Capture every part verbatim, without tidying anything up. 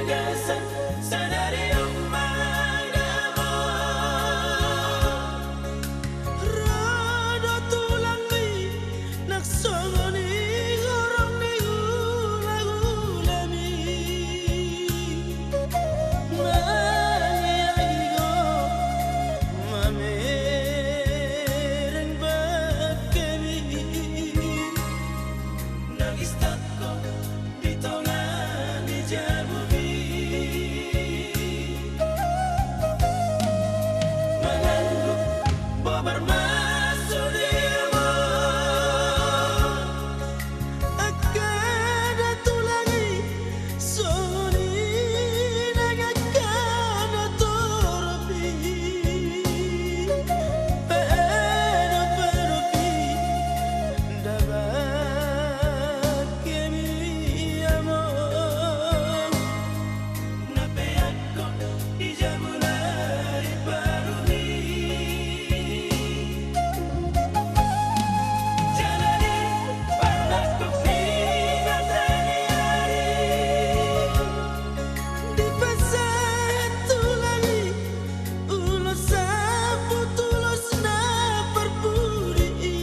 Gasan sadari on ma damang. Ro do tulangmi nang songon i horong ni hulahulami. Mangiangi ho mamereng bangkemi. Nangis tangko di tonga ni jabumi. Mangandung bobar ma sude amang. Angka na tulang i songon i nang angka na torop i. Padopadopi nda bangkemi amang. Na peakko di jabu na di paruhi. Jala di panangkok ni mataniari. Dipasahat tulang i ulos samput ulos na parpudi i.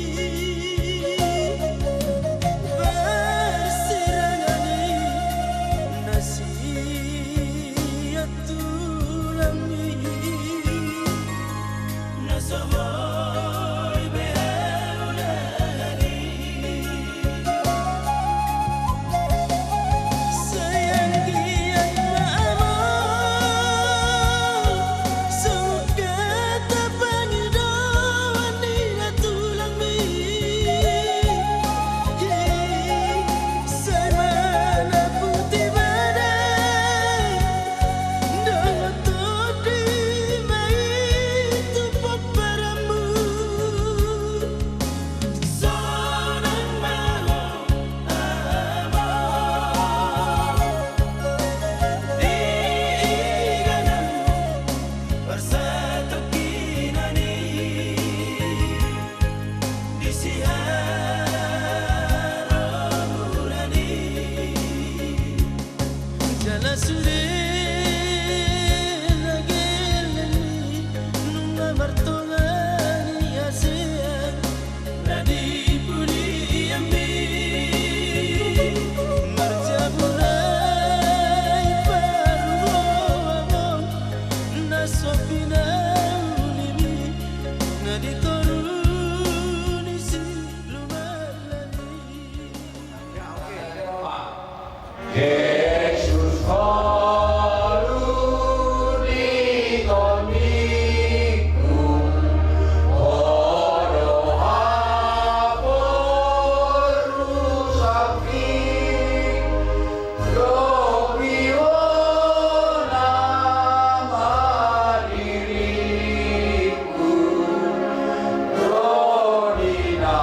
Parsirangan i na sian tulang i. Na so boi be ahu dahani. Sai anggiat ma amang, songon hata pangidoan ni na tulangmi. Sai manaputi badan dohot tondi ma i tu pomparanmu. Sonang ma ho amang di ingananmu, parsatongkinan i di siharomunan i. Jala sude na gellengmi nunga martonga ni hasean na di pudianmi. Marjabu na i paruhon amang, na so pinaulimi na di toru ni si lumalani. Jesus, ho do tondingku, ho do haporusangki, lobi ho nama diri. Ro di na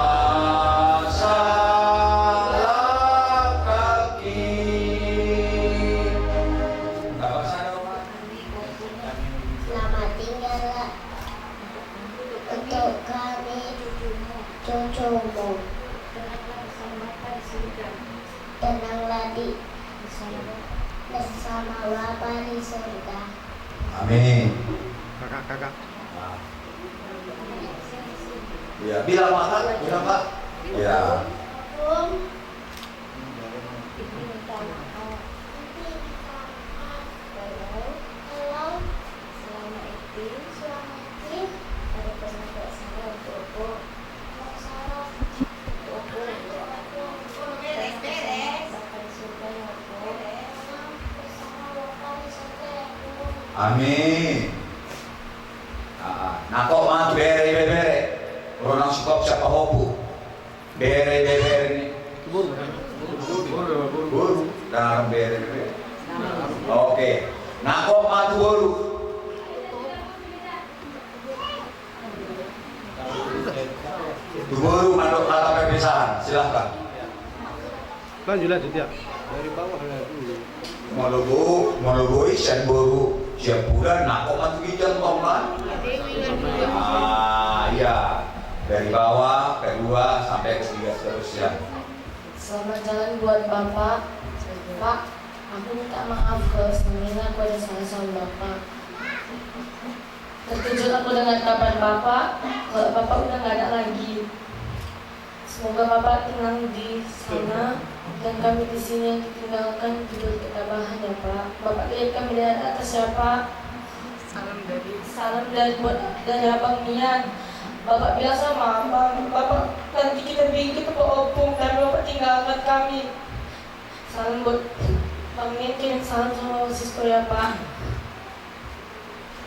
salangkaki. Selamat tinggal untuk kami, cucumu. Tenanglah di bersama Bapa di surga. Amin. Kakak, kakak. Nah. Ya, bilang, Pak, bilang, Pak. Ya. Om. Minta maaf. Kalau selama ini ada pernah buat salah untuk Opo. Amin. Ah, ah. Nangkok ma tu bere, bebere. Ro nang sukop siapa hopu. Bere, bebere ni. Boru. Boru. Nang bere, bebere. Oke. Nangkok ma tu boru. Tu boru mandok kata perpisahan, silahkan. Lanjut, lanjut, ya. Dari bawah lah dulu. Molo bo-, molo boi sian boru, sian bulan, nangkok ma tu ginjang tong kan. Ah, iya. Dari bawah, kedua, sampai ketiga, seterusnya. Selamat jalan buat Bapak. Pak. Aku minta maaf kalau selama ini aku ada salah sama Bapak. Terkejut aku dengan kabar Bapak, kalau Bapak udah nggak ada lagi. Semoga Bapak tenang di sana dan kami di sini yang ditinggalkan diberi ketabahan ya, Pak. Bapak lihat kami dari atas ya, Pak. Salam dari Salam dari buat dari Abang Nian. Bapak bilang sama Abang, Bapak nanti kita bikin kita bawa opung, tapi Bapak tinggalkan kami. Salam buat Bang Nian, kirim salam sama Sisko ya, Pak.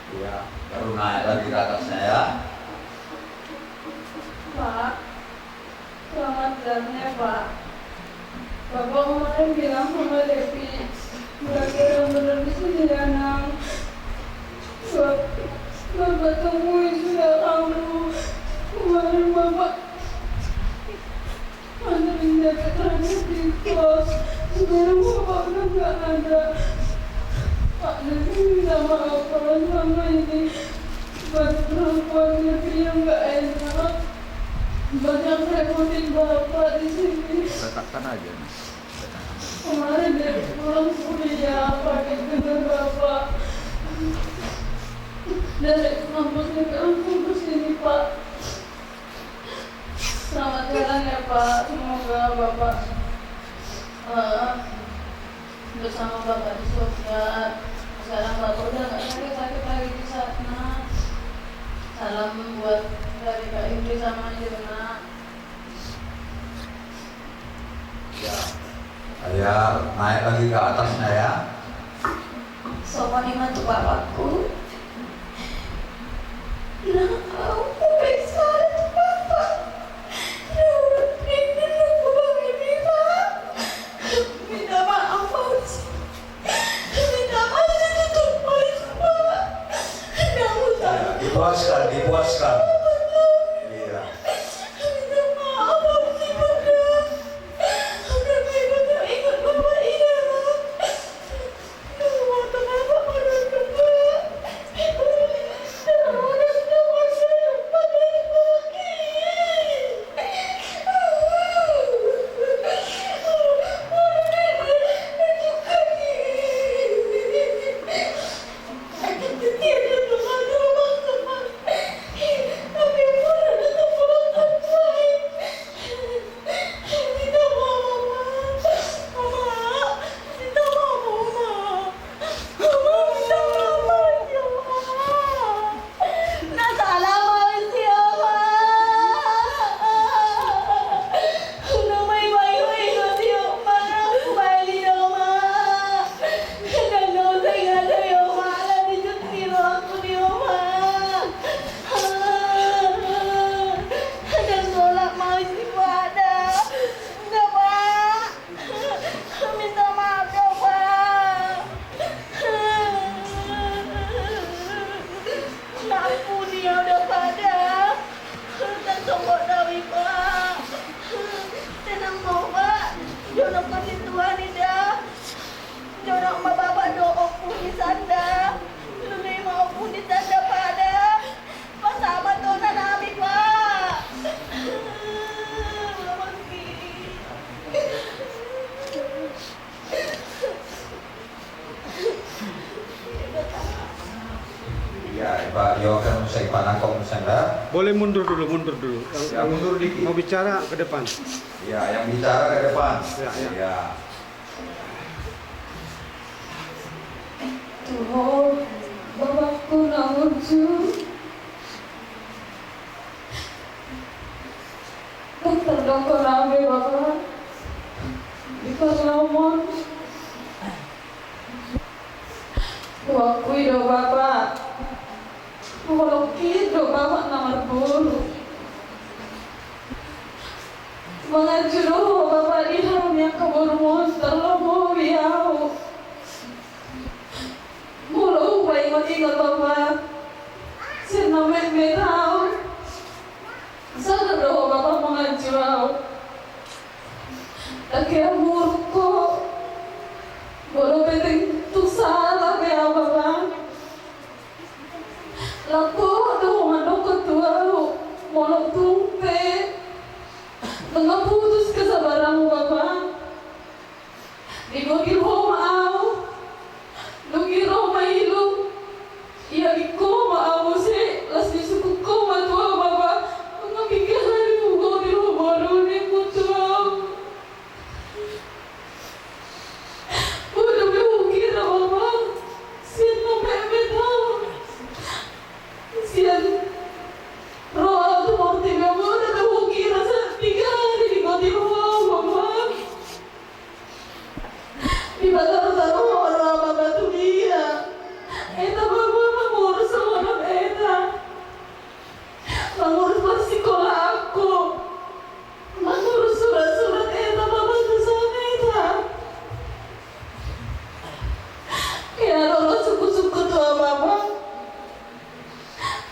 Iya, baru naik lagi ke atasnya ya. Pak, selamat jalan ya, Pak. Bapak kemarin bilang sama Devi, berarti yang bener di sini ya, Nang. Bap-, Bapak tungguin sudah kamu. Kemarin Bapak Anterin Devi terakhir di kos. Sekarang Bapak udah nggak ada. Pak, Devi minta maaf kalau selama ini banyak perlakuan Devi yang nggak enak. Banyak repotin Bapak di sini. Letakkan aja, Mas. Letakkan. Kemarin Devi pulang kuliah pakai dengan Bapak. Dari kampus Devi langsung ke sini, Pak. Selamat jalan ya, Pak. Semoga Bapak, eh, bersama Bapak di surga. Sekarang Bapak udah nggak sakit-sakit lagi di sana. Salam buat dari Kak Indri sama Jona. Ya. Ya, naik lagi ke atasnya ya. Songon i ma tu bapakku. Nang au pe sala tu bapa. Nang au pe sala tu bapa. Minta maaf, Pak. Minta maaf, itu tuh, Pak. Nang au pe sala. Ya, dipuaskan, dipuaskan. Iya. Minta maaf, Pak. Ndang tolap ma sipata. Ndang, Pak. Minta maaf ya, Pak. Ampuni au da, Pak, da. Tarsonggot au i, Pak. Tenang ma au, Pak. Jonok ma Tuhan i da. Jonok ma Bapak dohot ompung i sanda. Lului ma ompung i sanda, Pak, da. Pasahat ma tu anak nami, Pak. Iya, Pak, yo kan usai panakok misalnya. Boleh mundur dulu, mundur dulu. Yang, ya, mundur dikit. Mau bicara ke depan. Iya, yang bicara ke depan. Iya, iya. Iya. Tu ho, bapakku na burju. Ndang tardok hona be, Bapa, di parlomon. Huakui do, Bapa, holong hian do Bapa na marboru. Manganju do ho, Bapa, di hami angka borumon, tarlobi au. Molo hupaingot-ingot, Bapa, sian na metmet au. Sada do ho, Bapa, manganju au. Ndang hea buruk ho. Molo pe tung sala be au, Bapa, laho do ho mandokkon tu au. Molo tung pe nunga putus kesabaranmu, Bapa, digogir ho ma au. Ro ma i lu. Ia ningku ma au muse, las ni sungkun ho ma tu au bapa. Nunga piga hali hugotil ho boru, ningku tu au. Boru be hukira bapa. Sian na meme tau. Sian ro au tu portibi, boru be hukira sa piga hali digotil ho au bapa. Dipatartaru ho do au bapa tu dia. Eta bapa mangurus songon eta. Mangurus parsikolaan ku. Mangurus surat-surat eta bapa tu songon eta. Ia do ro sungkun-sungkun tu au bapa.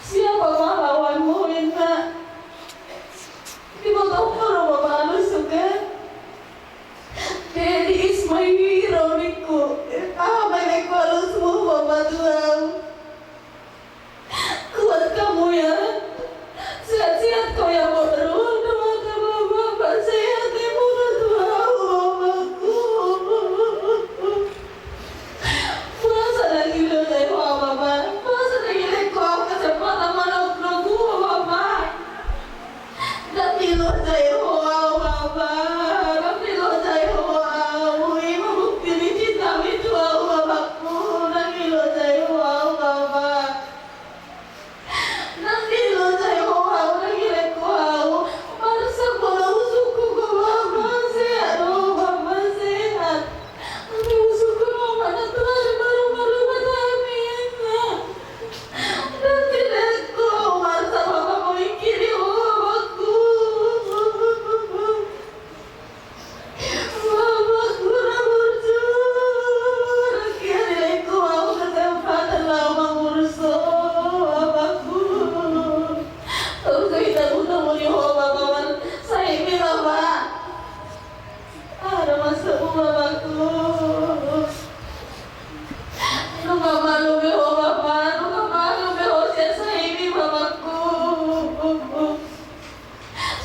Siapa pahlawanmu inna. Diboto ho do bapa alushu kan. Dedi Ismail ro ningku. Aha ma ningku alusmu bapa tu au. Kuat kamu ya. Sehat-sehat kau ya boru. Doakan bapa sehat ibu tu au bapakku. Boasa dang dilehon ho au bapa? Boasa dang dilehon ho au kesempatan manang logu ho bapa? Dang dilehon ho au bapa, dang dilehon ho au, ima bukti ni cintamu tu au bapakku, dang dilehon ho au bapa. Dang dilehon ho au, dang dilehon ho au, marsak molo husungkun ho bapa, sehat do bapa, sehat. Hami husungkun ho ma na tuari baru marumah tangga. Dang dilehon ho au marsak bapa molo ingkiri ho bapakku. Bapakku na burju, dang dilehon ho au kesempatan laho mangurus ho bapakku. Torus do hita muna muni ho bapa, sai mi bapa. Aha do maksudmu bapakku? Nunga malum be ho bapa, nunga malum be ho sian sahali i bapakku.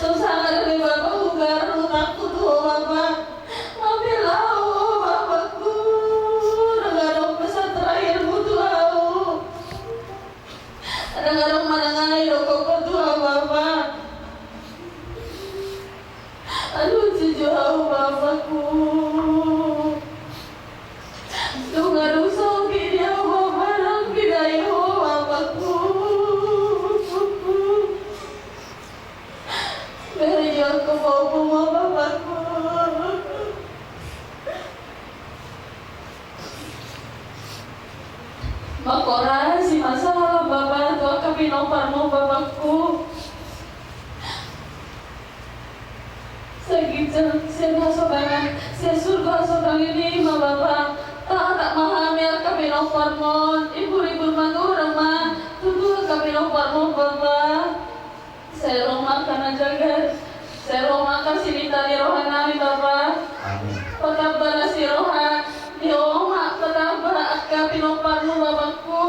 So sanga be bapa hugarar utangku tu ho bapa. Mambela ho bapakku. Dang adong pesan terakhirmu tu au. Dang adong manang aha didokkon ho tu au bapa. Aduh, jujur au bapakku. Dung adong songki di au bapa, dang pidai ho bapakku. Bere jo angka paupum ho bapakku. Mangkorasi ma sahalam bapa tu angka pinomparmu bapakku. Sai ginjang sian hasonangan, sian surgo hasonangan i ma bapa. Taat ma hami angka pinomparmu on, ibur-ibur mangurang ma tutu angka pinomparmu bapa. Sai ro ma angka na jagar, sai ro ma angka sinita ni roha nami bapa. Amin. Patamba las ni roha ni oma, patamba angka pinomparmu bapakku.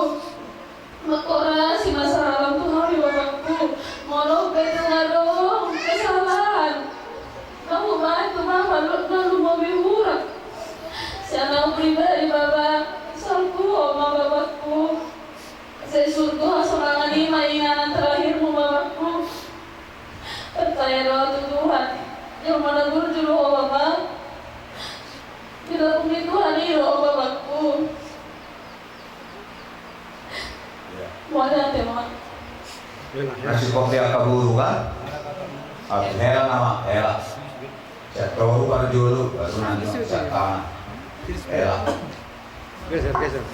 Mangkorasi ma sahalam tu hami bapakku. Molo pe tung adong kesalahan na hubaen tu bapa na lumobi hurang sian au pribadi bapa, salpu ho ma bapakku. Sai surgo hasonangan i ma inganan terakhirmu bapakku. Percaya do au tu Tuhan. Jolma na burju do ho bapa. Dilapung ni Tuhan i do ho bapakku. Mauliate ma. Masih kopi angka boru kan? Oke, hela nama, hela. Sian toru parjolo, baru nanti sian tama. Hela. Geser, geser.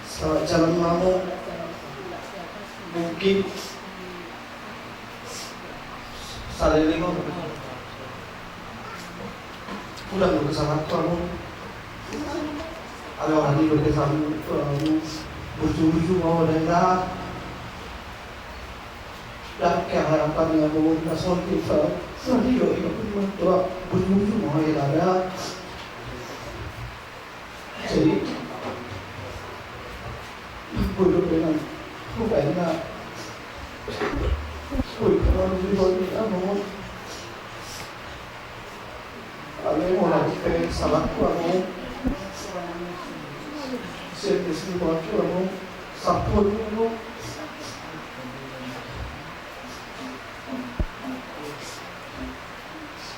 Selamat jalan mamu. Mungkin saleleng on. Udah lu kesalahan kamu. Ada orang itu kesalahan kamu. Burju-burju mau ada yang dah. Dang hea harapan ni amang on na songon hita. Songon i do i, amang on, tua, burju-burju ma hita da. Jadi bodo dengan bukannya. Ui, kalau di bawah ni amang on. Alai molo pe salah Tuhan, siap di sini, Tuhan, Tuhan, sampun, Tuhan.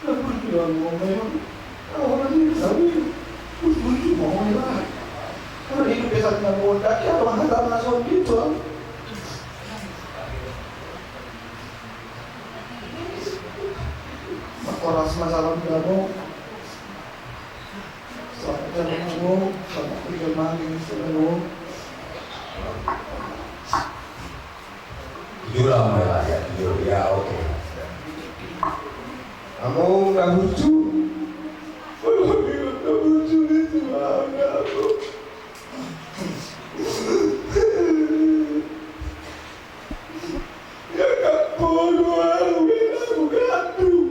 Sampun, Tuhan, Tuhan. Orang ini, tapi, Tuhan, Tuhan, Tuhan. Orang ini biasa dengan muda, ya, Tuhan, Tuhan, langsung gitu, Tuhan. Maka orang semasa lalu, Tuhan. Jujur lah, mulai lah, ya, jujur, ya, oke. Among na burju. Among na burju itu, Among. Ya, kapono, Among, Among, Among.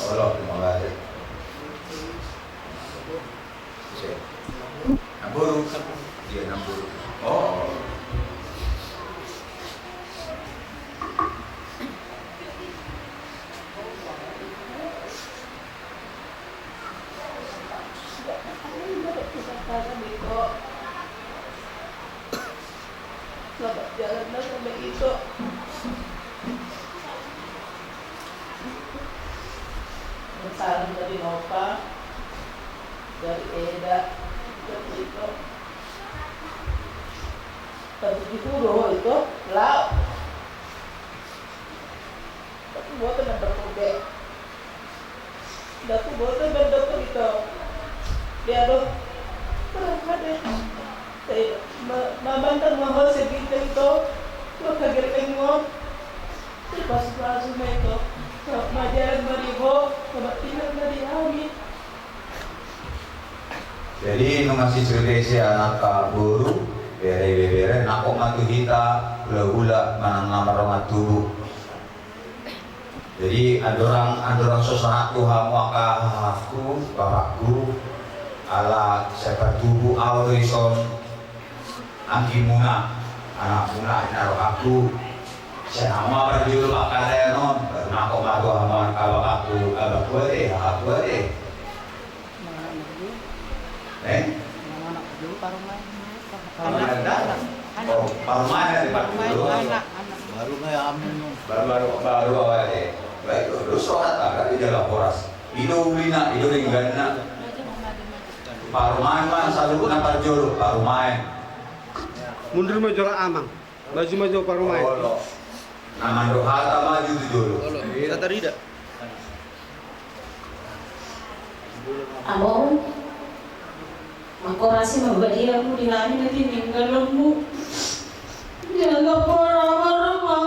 Olo, terima kasih. Namboru. Iya, namboru. Oh. Selamat jalan lah sama Ito. Salam dari Nova, dari Eda, dari Ito. Tapi di Puro itu, lau. Tapi buat ada berkode. Dah tu boto berdokter ito. Dia do. Berapa deh? Saya ma-, mamanta maho segitu ito. Lo kaget pengon. Saya pas langsung ito. Majalan maribo, coba tinggal dari kami. Jadi nunga sisirde si anak ka boru, bere bebere, nangkok ma tu hita, hula-hula, manang na mardongan tubu. Jadi andorang, andorang so sahat tu hamu angka hahaku, bapakku, ala sai partubu au do ison anggimuna, anakmuna, na rohangku. Sian hamu ma parjolo pangkataion on, baru nangkok ma tu hamu angka bapakku, abangku ate, hahaku ate. Eh? Parumaen. Anak. Oh, parumaen, anak. Baru, baru, baru awal, eh. Baik, terus orang tak ada di dalam horas. Ido ulina, ido dengganna. Parumaen ma saluhutna parjolo, parumaen. Mundur ma jolo, Amang. Maju, maju, parumaen. Olo. Na mandok hata maju tu jolo. Olo. Satarida. Among, mangkorasi ma badiamu di hami na tininggalonmu. Jaga pola marumah.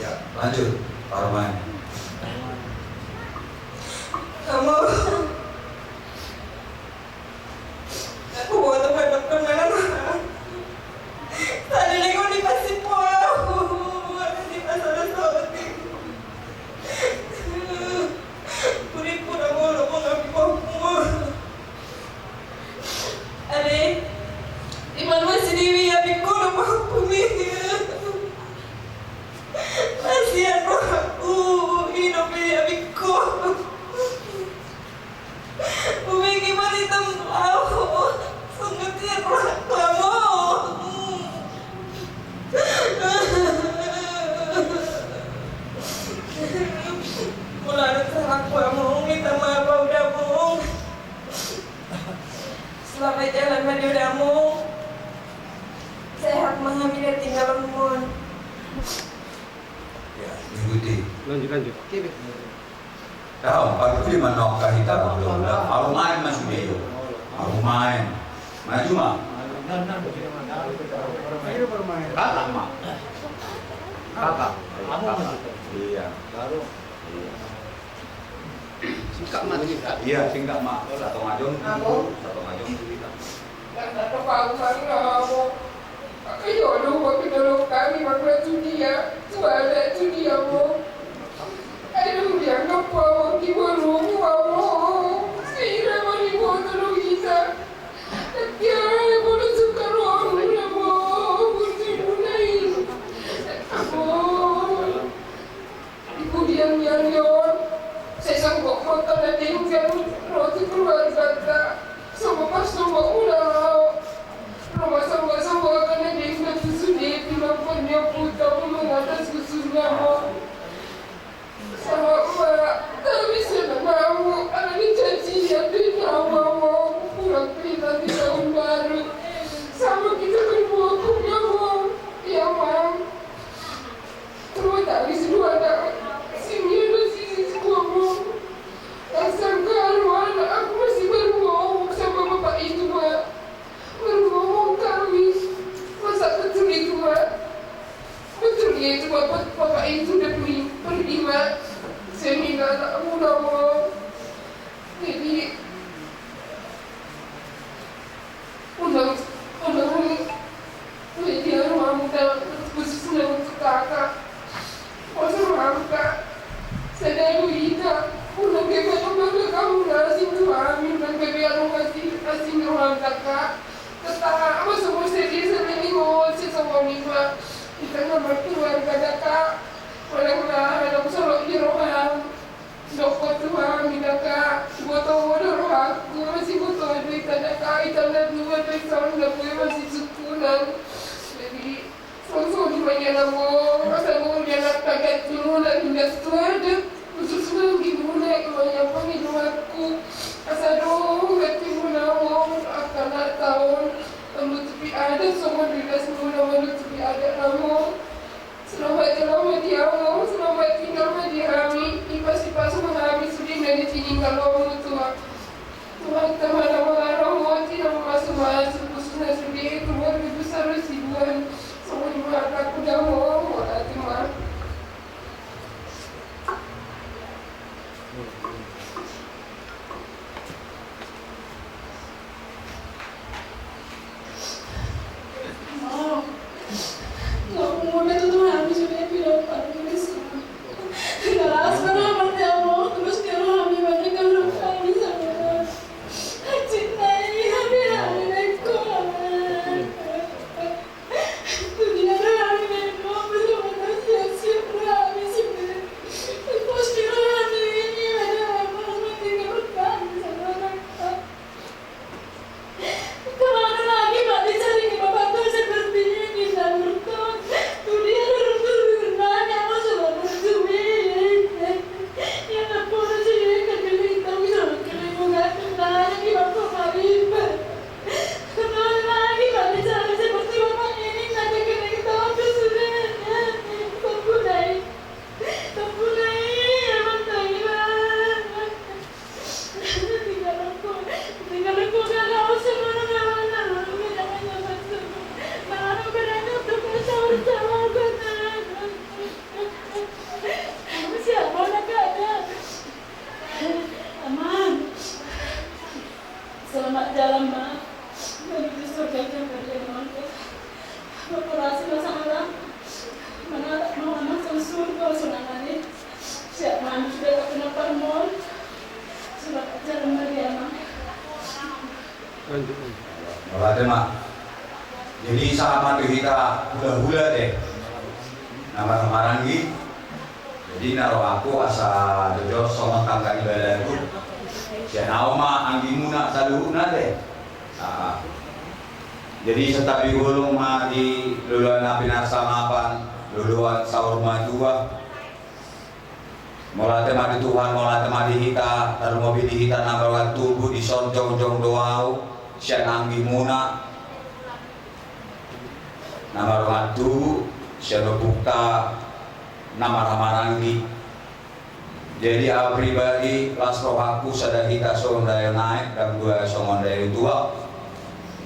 Ya, lanjut, Pak Romani. Among. Huboto ma dohonon na, saleleng on dipasipo ahu, dipasada sotik. Purimpur among, among, among. Ade, dipaluasi Dewi abingku dohot pahompu i. Kasihan rohangku, i dope abingku. Ubege ma di tambau, sungguh tiar rohangku among. Molo adong salahku among, minta maaf au da among. Selamat jalan ma di ho da among. Sehat ma hami di tinggalanmu on. Ya, ikuti. Lanjut, lanjut. Tahu, baru tu di mana kah kita berdoa? Baru main masuk dia. Baru main. Maju ma. Kakak ma. Kakak. Iya. Singkat ma, singkat. Iya, singkat ma. Satu ngajong, satu ngajong. Nang na pagu sari na among. Maka i do, do, maka dolok hami, maka tu dia, tu ada tu dia among. Ai dung dianggap among di borumu among. Sira ma diboto do hita. Tapi ai bodo suka rohamu among. Burju mulai. Among. Di pudian ni ari on, sai songgop ma angka na denggan ro tu keluarganta. Songgop ma songgop muna laho. Ro ma songgop-songgop angka na denggan tu sude, pinampuan ni ompunta, mangatas khususna among. Songgop ma, tapi senang among, ala ni janji ni among, pulang pindah di tahun baru. Sama kita berbuat among. Iya among. Rumah tangga si dua anak, si Mia dan si Sisko among. Sangkal ma anak aku masih baru ngomong sama bapak itu ma. Baru ngomong kami. Masa betul itu ma? Betul dia itu bapak, bapak itu udah pergi, pergi ma. Saya minta anak aku among. Jadi, unang, unang, media ruang dan khususnya untuk kakak. Poso ma angka, sada do hita, unang gabe adong angka hamu na asing tu hami, unang gabe adong asing, asing rohanta kak. Tetap, apa semua sedia sebenarnya mau sesama lima. Hita na markeluarga da kak. Manang na adong solot di roham. Dohot tu hami da kak, boto do rohangku, masiboto do hita da kak, hita na dua da, songon na bue masisungkunan. Jadi, songon i ma nian among, asa molo di anak tagan tu na indas tu adat, khususna di muna i ma nian pangidoanku. Asa adong gati muna among, angka na taon manutupi adat, songon indas muna manutupi adat among. Selamat jalan ma di among, selamat tinggal ma di hami, ipas-ipas ma hami sude na di tininggalonmu Tuhan. Tuhan, Tuhan na mangaramoti, na mamasumasu, khususna sude keluarga besar Hasibuan. Songon i ma angka, among, mauliate ma. Jadi sahat ma tu hita hulahula, ate, na marhahamaranggi. Jadi na rohangku asa jojor songon tangga ni balagu. Sian ahu ma anggimuna saluhutna, ate. Jadi santabi holong ma di loloan na pinarsangapan, loloan saur matua. Mauliate ma di Tuhan, mauliate ma di hita, tarlumobi di hita na mardongan tubu, dison jongjong do ahu sian anggimuna na mardongan tubu, sian ompunta na marhahamaranggi. Jadi ahu pribadi, las rohangku sada hita songon daion aek, dang dua songon daion tuak.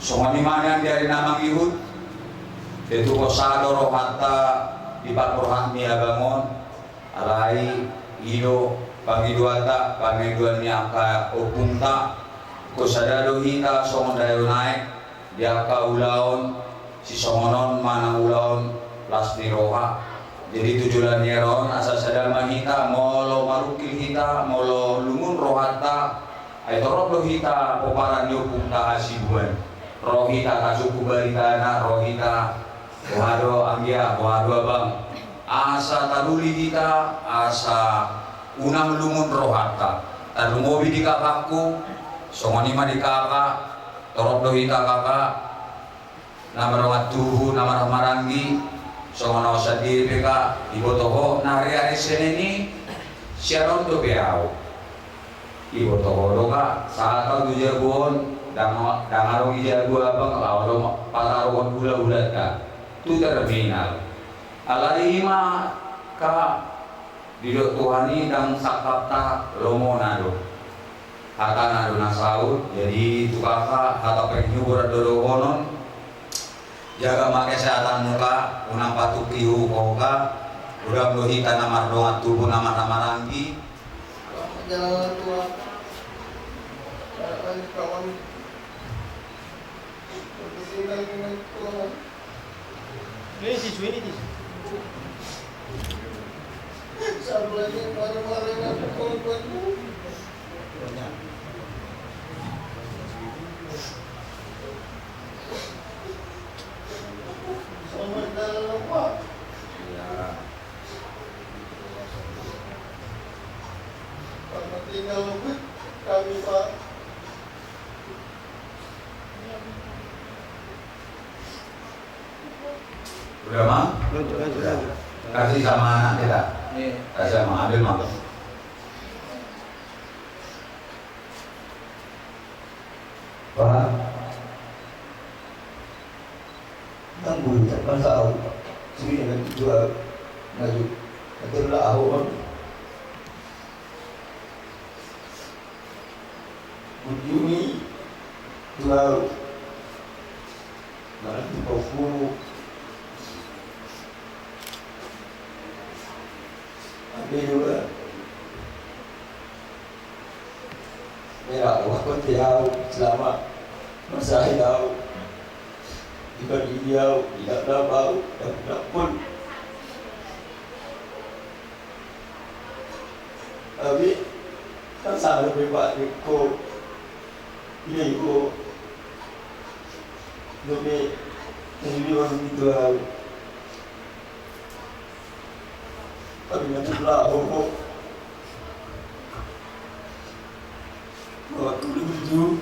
Songon i ma nian di ari na mangihut. Tentu hosa do rohanta di parborhat ni abang on. Alai i do pangidoanta, pangidoan ni angka ompunta. Ingkon sada do hita songon daion aek di angka ulaon, sisongon on manang ulaon las ni roha. Jadi tu joloan ni ari on asa sada ma hita, molo marungkil hita, molo lungun rohanta, ai torop do hita pomparan ni ompunta Hasibuan. Ro hita tasungkun baritana, ro hita, boha do anggia, boha do abang. Asa taruli hita, asa unang lungun rohanta. Tarlumobi di kakakku, songon i ma di kakak, torop do hita kakak na mardongan tubu, na marhahamaranggi. Songon ahu sandiri pe, kak, diboto ho na ari-ari Senin i sian on dope ahu. Diboto ho do, kak, sahat ahu tu jabu on, dang, dang adong di jabu abang, laho do pataruhon hulahulanta tu terminal. Alai i ma, kak, didok Tuhan i dang sangkapta, lomona do. Hatana do na saut. Jadi tu kakak hata penghiburan do dohonon. Jaga ma kesehatanmu, kak, unang patungki ho, kak. Godang do hita na mardongan tubu, na marhahamaranggi. Ini tisu, ini tisu. Udah, Mang? Lanjut, lanjut, lanjut. Kasih sama anak kita. Iya. Kasih sama, ambil, Mang. Pak. Tangguh, tak pasal. Sini dengan jual. Maju. Nanti lah, aho. Ujungi tuau. Mana tu kau puru. Ambil juga. Merah, wah, kau tahu selama masa hidup. Di badiau, di dalam bau, dan dapur. Abi, kan sana bebak di ko. Iya, ko. Dope, jadi orang itu, au. Abi, nanti lah, ho, ho. Waktu dulu.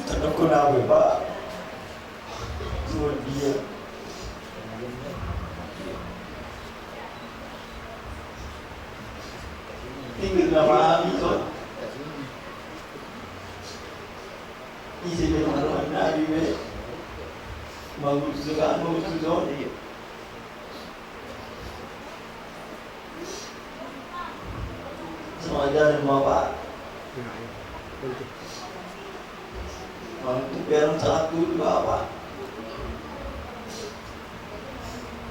Tadok ko na be, Pak. Tuan dia. Tinggal nama ami, so. Isi dia mana na di be. Mau suka, mau suka. Sama aja sama, Pak. Mantu perang salah dulu, Pak.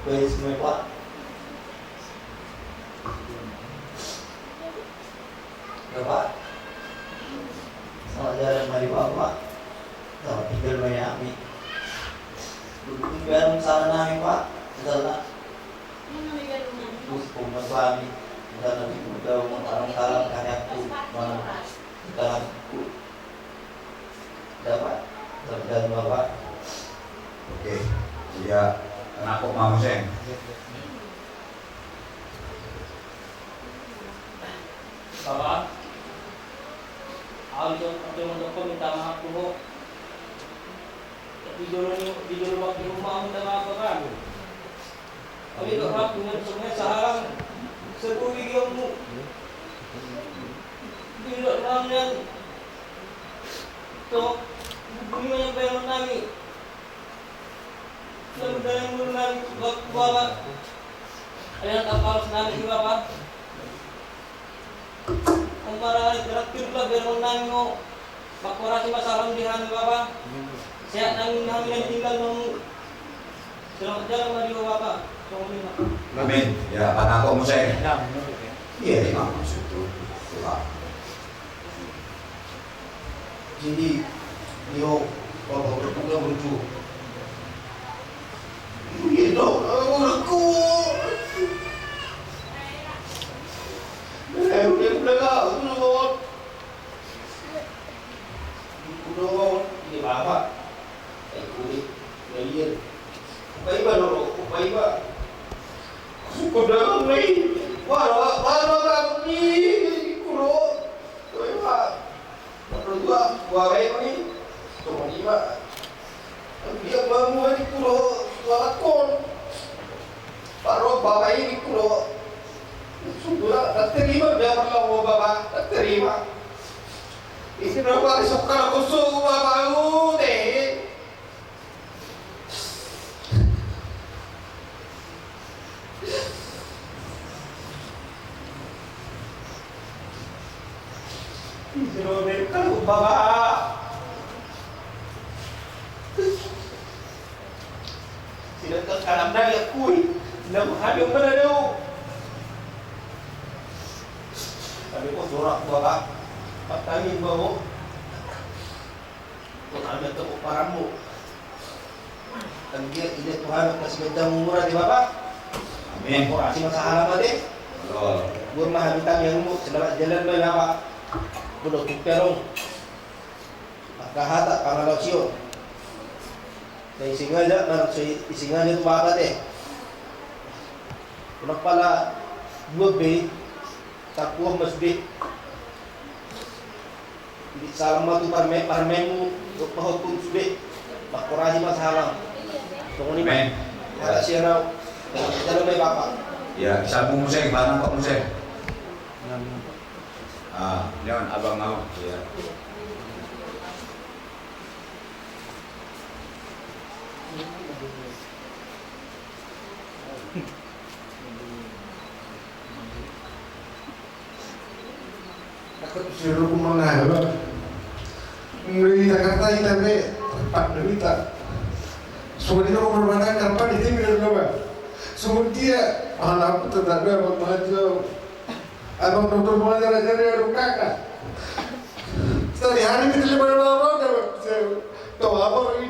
Baik semua, Pak. Bapak. Sama aja sama di Bapak. Sama tinggal banyak, Pak. Dulu perang salah nami, Pak. Salah. Terus pembuat kami. Tanah di Kuta, Arang Tarang, Kanyaku, Manuk, Tanahku. Dapat? Terjadi, Bapak. Oke, ia, anakku mau seng. Bapak, au di jolo, di jolo, di jolo, di jolo bakti rumah, minta maaf, Bapak. Au di jolo, Bapak, dengan sungai Sahalang, setuju di ommu. Di jolo, Bapak, dengan tok, bumi yang pengen nami. Lalu dalam bulan Baba. Ayah tak balas nami Baba. Kemara hari terakhir lah berang nami mau. Makorasi masalah di hami Baba. Sehat nami, hami yang tinggal nemu. Selamat jalan Mario Baba. Amin. Ya, panako museng. Iya, iya, maksud itu. Jadi, yo, bapak berpegang menuju. Iya dong, aku. Eh, udah, udah, udah, udah. Udah, udah, udah, udah. Upai ba, Roro, upai ba. Suku dalam ni. Wah, wah, wah, wah, ni, Kuro. Upai ba. Perlu dua, dua baik ni. Cuma lima. Dia bangun ni Kuro, dua lakon. Baru bapak ini Kuro. Sudah, tak terima dia perlu bapak, tak terima. Ini berapa hari suka aku suruh bapak, uh, deh. Ise do mereka lupa, Pak. Sedangkan kanan dari akui, sedangkan hami mana do. Tapi kok sorak gua, Pak. Pak Tangin, Pak, oh. Tuhan yang tepuk parammu. Kan dia ini Tuhan yang kasih bentang umur aja Bapak. Amin. Korasi masalah mati. Betul. Gua mah bintang yang mu selamat jalan bae Bapak. Kudo tuperong. Maka hata pangalaosio. Sai singaja, sai singaja tu Bapak te. Kenapa lah dua B? Tapuan mas B. Di salam ma tu parme-, parmenmu, dok pahotun sude. Makorasi ma salam. Tongoni ma. Amen. Ada siarau. Kita lo mai Bapak. Ya, sambung musik, barang kok musik. Ah, jangan abang mau. Ya. Takut suruh ku mangalo. Di Jakarta hita be, tempat do hita. Semua dia mau bermana karena di sini udah dua. Semua dia, ah, aku tetap dua, buat maju. Abang dokter mau ajar-ajar ya, aduh, kakak. Sehari-hari kita lima orang, Bang. Tahu apa, Bang?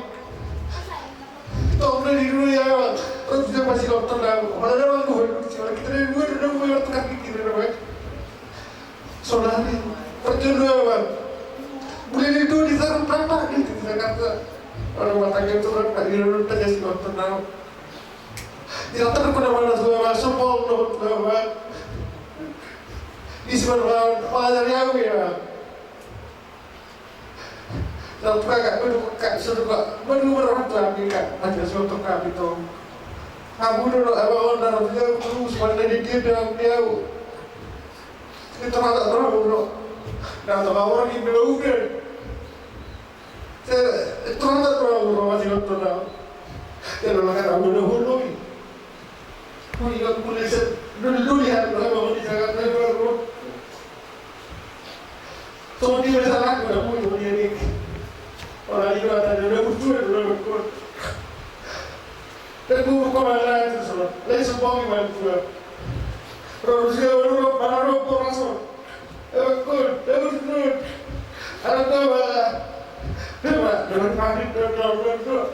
Tahu udah di dulu ya, Bang. Terus dia masih dokter, Bang. Mana ada, Bang, gue, gue, kita dari gue, udah gue, udah kita pikir, Bang. Saudari, percaya dulu ya, Bang. Boleh di dulu di sana, berapa? Di Jakarta. Orang rumah tangga itu, Bang, di dulu, kita kasih dokter, Bang. Tidak tahu kemana-mana, Bang. Sombong, Bang. Di sebelah, Bang. Mana dari aku, ya, Bang? Lalu kakak, aduh, kak, suruh kak, aduh, berat lagi, kak, ada suatu kak, itu. Aku dulu, abang, oh, dalam dia, terus, mana di dia, dalam dia. Itu rata terus, bro. Nah, tak mau lagi, bro, udah. Saya, itu rata terus, bro, masih nonton, tau. Dia bilang, kan, aku udah hulu, nih. Oh, iya, aku boleh set, dulu, dulu, ya, bro, mau di Jakarta, bro. Sobi ma salah, udah punya, punya nik. Orang itu ada, udah muncul, udah muncul. Dan guru kemana itu, sob? Lain sobi ma guru. Terus dia baru, baru, baru, baru. Eh, betul, bagus, betul. Ada tahu, Pak. Coba, dengan pamit, betul, betul.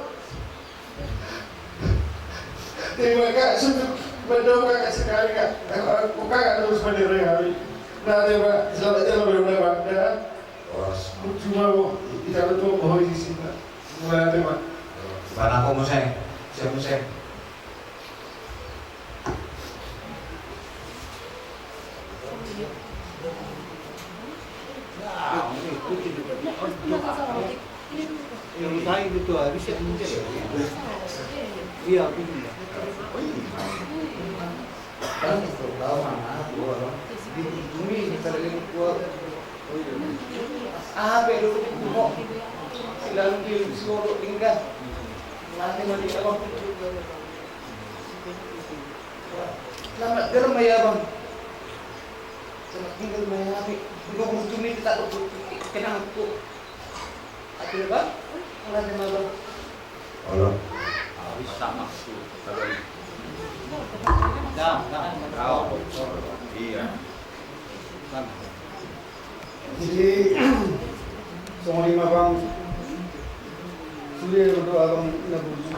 Terima kasih. Mendong kakak sekali, Kak. Eh, eh, kakak terus mendere kami. Nah, dia, Pak, selamat jalan, Bang, Bang, ya. Horas. Cuma, Bu, di dalam tuh, oh, di sini, Pak. Mulai, Pak. Mana aku, Museng? Siap, Museng. Nah, ini ikuti dulu. Yang lain itu habis ya, mungkin. Iya, betul. Kan itu tahu mana, gua, Bang. Di bumi, kita lagi gua. Oh, iya. Ah, bedo, gua. Selalu di Solo, tinggal. Nanti mau di apa? Selamat jalan, Maya, Bang. Selamat tinggal, Maya, Abi. Gua butuh nih, kita tuh kenang aku. Akhirnya, Bang, mulai sama Abang. Halo. Habis sama tuh, kagak nih. Dah, dah. Kau. Iya. Kan. Jadi, songon i ma, Bang, sude do Abang na burju.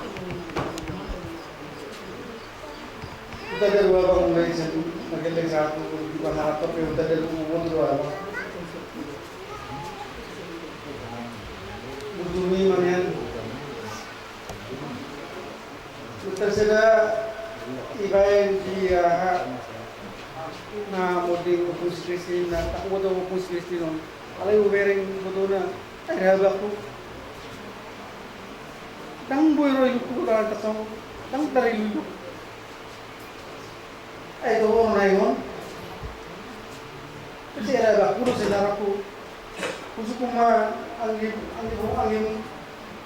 Huta dia dua, Bang, mulai sian na gelleng sahat tu na harap, tapi huta dia dua, Bang, dua, Bang. Burju ni manian. Tarsada ibaen di aha, na monding Opus Christi, na tak boto Opus Christi non. Alai ubereng botona, eh, ra bakku. Ndang boi ro iluku, ndang tasong, ndang tarilu iluku. Ai, toho na ingon. Ise ra bakku do, ise ra bakku. Husungkun ma anggi, anggi, anggi.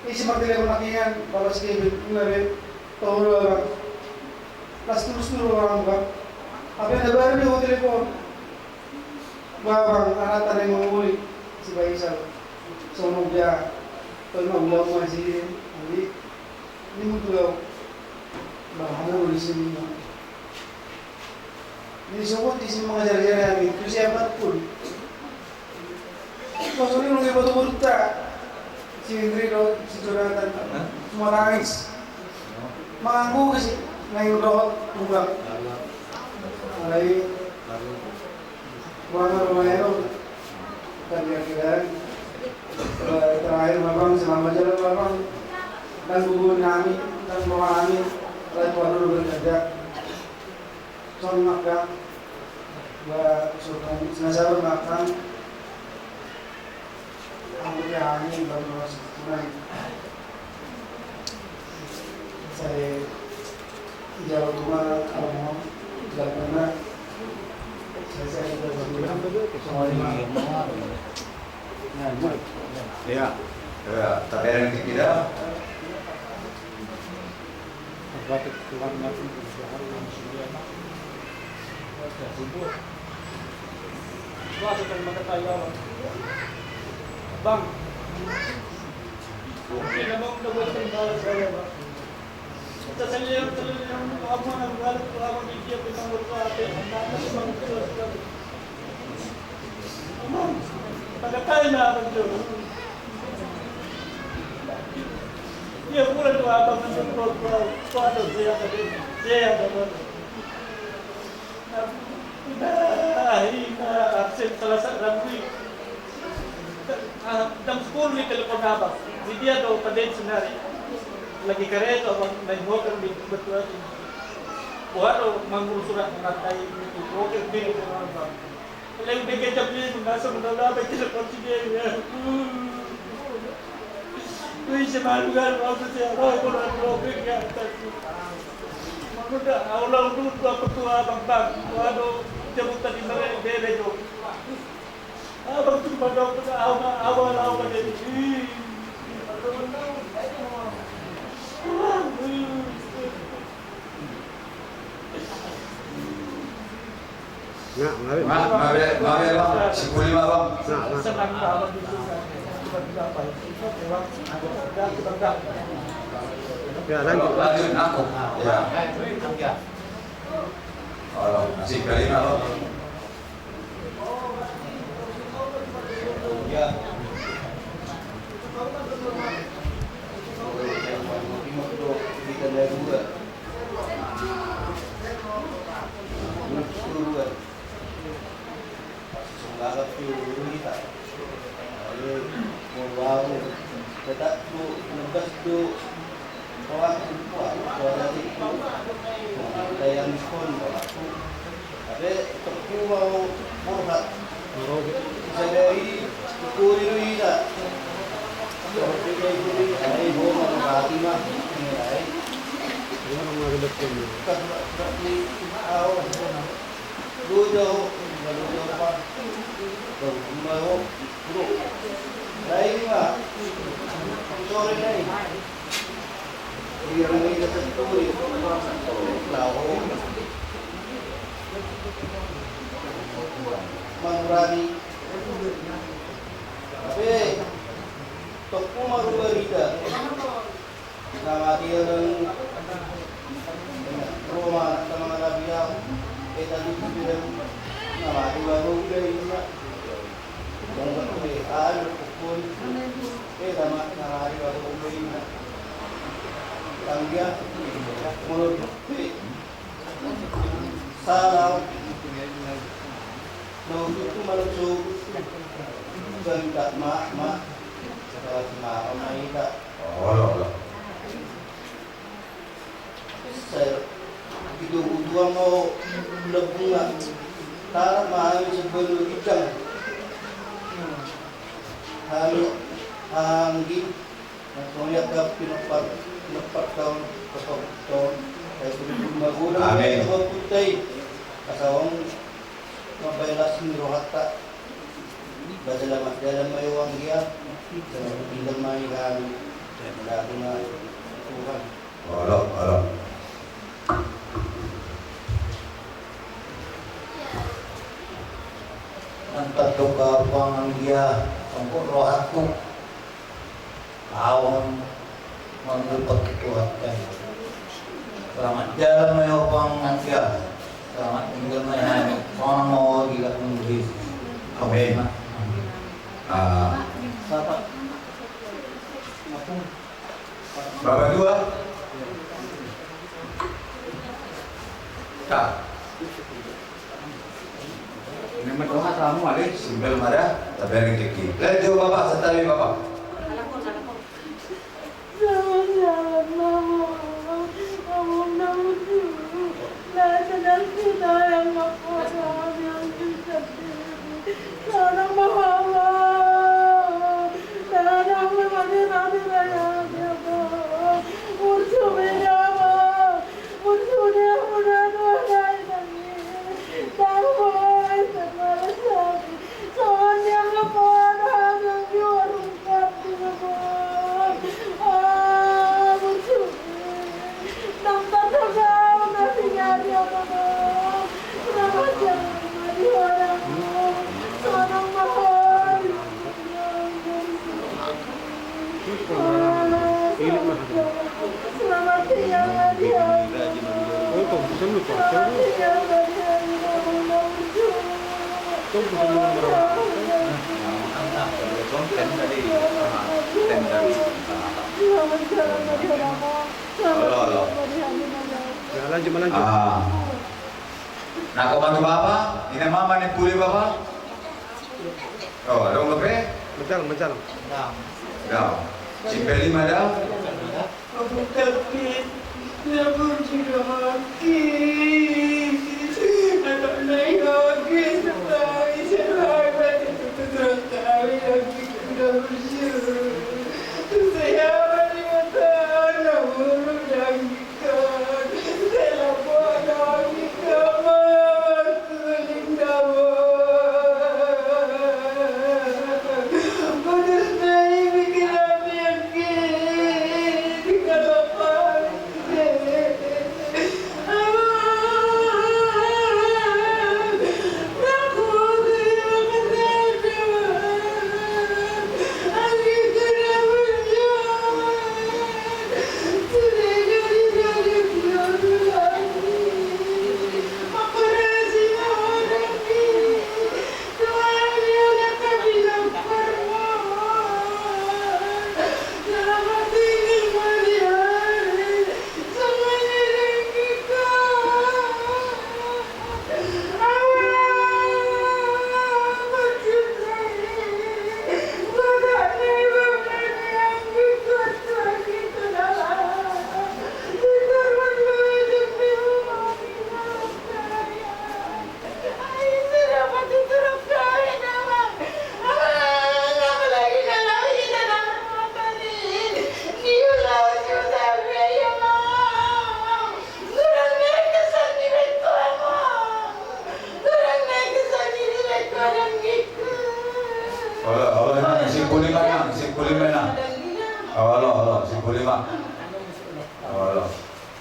Ise martelepon lagi nian, balas ke be, na be. Toho do, Bang. Las tulus do, Bang, Bang. Apa yang ada baru di hotel telepon? Ba, Bang, anak tadi mau nguli. Si Baisal. Sono dia. Tol mau ulang masih. Jadi, ini mutu lau. Bang, kamu di sini. Di sogot di sini mangajar-ajar hami, tu siapa pun. Kosong ini nunggu foto berita. Si Indri do, si Jonathan. Hah? Cuma tangis. Manganggu ke si, naik dohot, buka. Alai. Buang rumah itu. Tadi akhirnya. Terakhir, Bang, selamat jalan, Bang. Dan guru nami, dan bawa nami. Alai, Tuhan dulu bekerja. Son maka, ba, so, sinasabar maka, aku ya, ini baru masuk, cuman, saya jauh cuma, kalau mau, tidak pernah, saya, saya tidak pernah, semua lima. Iya. Iya, tapi ada yang tidak. Bang. Pagatai na, Bang Jo. Ia bulan dua abang nang dua dua dua dua saya tadi saya ada. Nah, ina absen salah satu rambu. Ah, jam sepuluh ni telepon abang. Di dia do paden senari. Lagi kareta abang naik motor di betul. Buat do mangurus surat menantai itu. Oke, oke, abang. Leng dege jam lima, langsung udah lama kita konsider ya. Wih, semalu kan, waktu saya roh, kalau ada robek ya, tadi. Maka udah, Allah udah, udah ketua abang, bang. Waduh, jemput tadi mereka bebe jo. Abang cuma dong, awal, awal, awal jadi. Ih. Nah, mari. Ma-, mabe, mabe, Bang. Sepuluh lima, Bang. Nah, nah. Ya, lanjut. Lanjut, aku. Ya. Halo, masih kelima, Bang. Ya. Kita dari dua. Mau borhat. Sadari ikuri do ita. Ikuri do ita, ai ho mau mati ma. Ai. Kasura-sura ni au. Lujo, lujo pa. Mau. Lain ma. Sore nai. Dia nai datang tu. Laho. Mangurani. Tapi tokku marua rida. Na mate ia nang Roma, na mangalapi au. Eh, tadi tu dia. Na mate ia nang uda ini. Yang tak boleh, ah, lu pukul. Eh, sama, na mate ia nang uda ini. Tanggia. Menurut Salam. Nunga tu malam subuh. Bangka ma, ma. Salam ma, ma ita. Olo, olo. Saya itu utuang mau lebunga. Tarap ma hami sebelum bintang. Hami anggi. Songon i angka pinompar, pinompar taon, pinompar taon, ai sude magodang. Amin. Songon puttai, asa on mambaen las ni rohanta. Ba selamat jalan ma i anggia, selamat tinggal ma i hami. Mauliate ma Tuhan. Olo, olo. Nang tandok au anggia, songgop rohangku. Au mangulpot tu Tuhan kan. Selamat jalan ma i anggia. Selamat tinggal ma i hami. Songon ma di lakum di. Amin. Ah. Bapak dua. Nah. Ini mah doa tamu ada. Simpel ma da, tapi ada rezeki. Lanjut Bapak, santabi Bapak. Jalan-jalan, Mama. Mama, Mama. Halo, halo. Ya, lanjut, lanjut. Ah. Nah, kau bantu Bapak, ini mama nih, boleh Bapak? Oh, adong dope? Menjalang, menjalang. Dao. Simpel i ma da.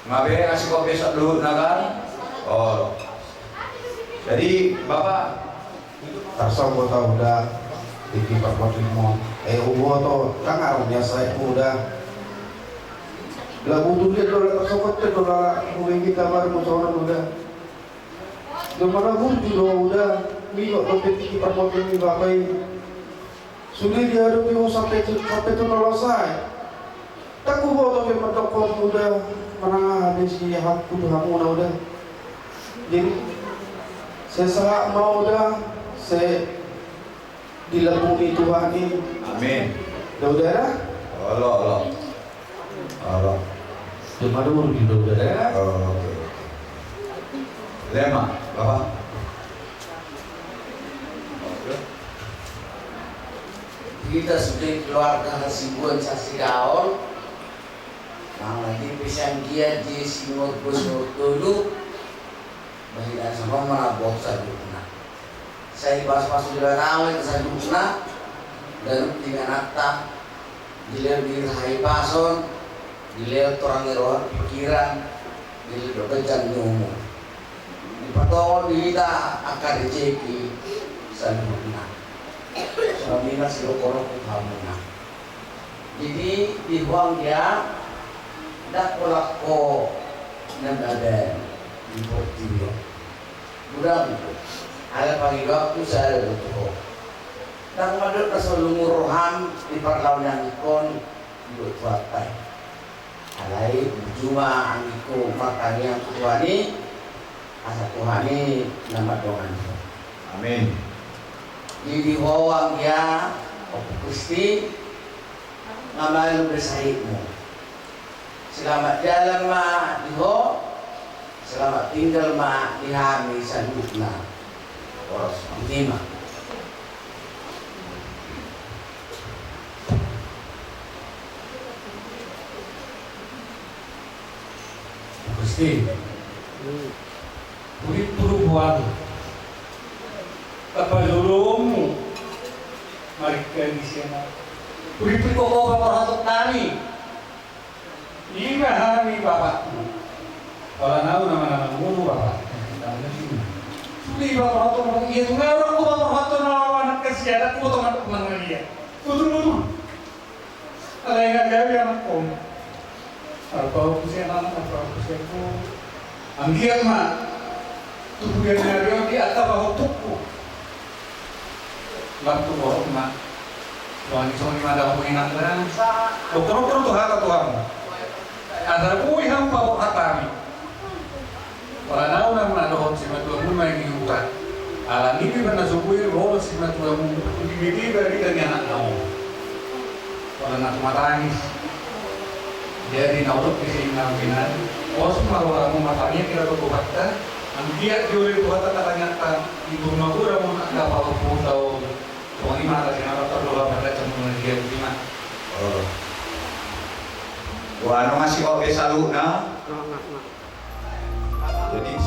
Nga be, asing kau besok dulu nagar. Oh. Jadi, Bapak, tarsonggot ahu da, tingki parpotimo. Eh, ubo to, tangar biasa, eh, uda. Lagu tu dia dola tarsonggot, dia dola, mungkin kita baru musoran uda. Dia mana burju do uda, milo do pe tingki parpotimo ni Bapak i. Sude diadopi ho sampe tu, sampe tu na losa i. Ndang huboto pe mandok ho uda, manang aha be siahanku tu hamu na uda. Jadi, sai sahat ma uda, sai dilambungi Tuhan i. Amin. Da uda da? Olo, olo. Olo. Cuma dulu di uda da? Oh, oke, oke. Lema, Bapak. Hita sude keluarga Hasibuan Sasigaol, mangalap pe sian dia di Simor Bos Tolu, bahian sama mana bos saluhutna. Sai pasu-pasu Debata ma hita saluhutna, ganup ingananta, dilehon di hahipason, dilehon torang ni roha pikiran, dilehon do ganjang ni umur. Dipatongon di hita angka rejeki saluhutna. Songon i ma sidohononku tu hamuna. Jadi, di ho anggia, ndang pola ho na badan di portibi on. Godang do, ala pangidoanku sada do tu ho. Ndang mandok na so lungun roham di parlao ni anggingkon, didok Tuhanta i. Alai burju ma anggingku martangiang tu Tuhan i, asa Tuhan i na mandongani ho. Amin. Jadi ho anggia, Ompu Kristi, nga malum be sahitmu. Selamat jalan ma di ho, selamat tinggal ma di hami saluhutna. Horas ma. Ima. Gusti. Pudi pudi buan. Apa lolomu? Mari ke di sini. Pudi pudi kok bapak hami. Ima hami bapakmu. Pala nau nama nama mulu bapak. Sudah iba proto ia tu ngarang ku bapak proto nama anak kesian aku tu anak mengalia. Betul betul. Alai nga gabe anakku. Arpau kusi anak, arpau kusi aku. Anggiat ma. Tubuh dia nari di atas bahu tuku. Lam tu borok ma. Tuhan i songon i ma dahu menang dan. Dokter dokter tu hata Tuhan. Ada bui ham pau hatami. Pala nau na dohot simatuamu ma i uta. Ala ni pe na subui bolos simatuamu. Di bete bari dan anak nau. Pala na tumatangis. Jadi na ulok di sini nau binan. Os ma rohamu matangis kira tu Tuhanta. Anggiat jole Tuhanta tatangihon di rumah gura mun angka pau putau. Songon i ma hata ni anak pardoa marga cemuna dia bima. Olo. Wah, no masih kau be saluhutna. Jadi,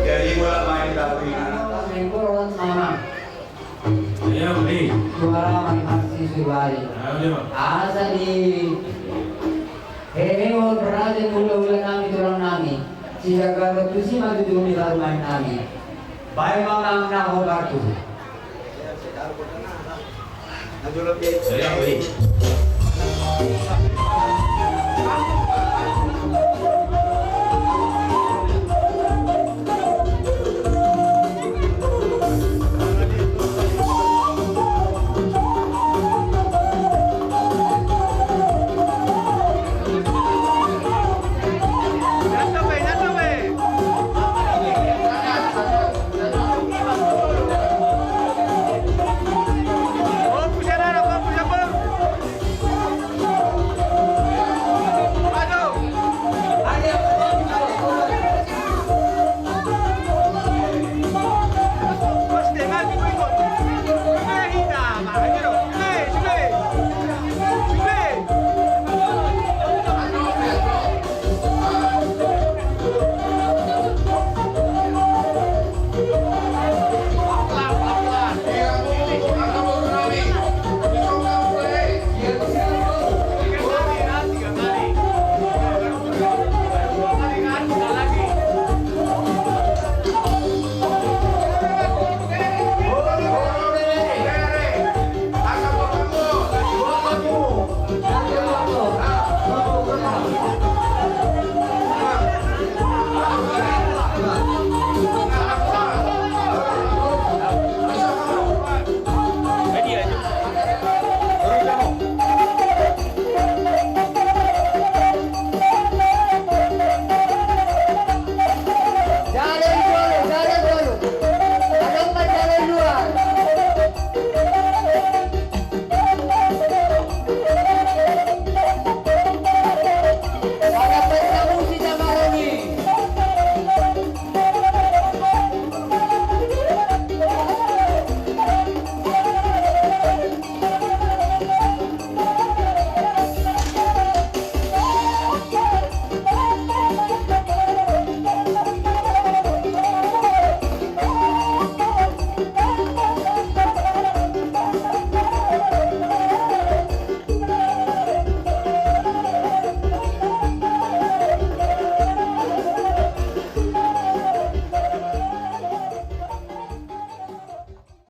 Jadi mulai main tapi. Mengkoron mama. Iya, Bang. Suara main aksi suara. Ayo, Bang. Asa di hehe on berada mula-mula nami tulang nami. Sida garot tusi maju dulu di baru main nami. Baik, Bang, Bang, nah, obat tuh. Iya, Bang.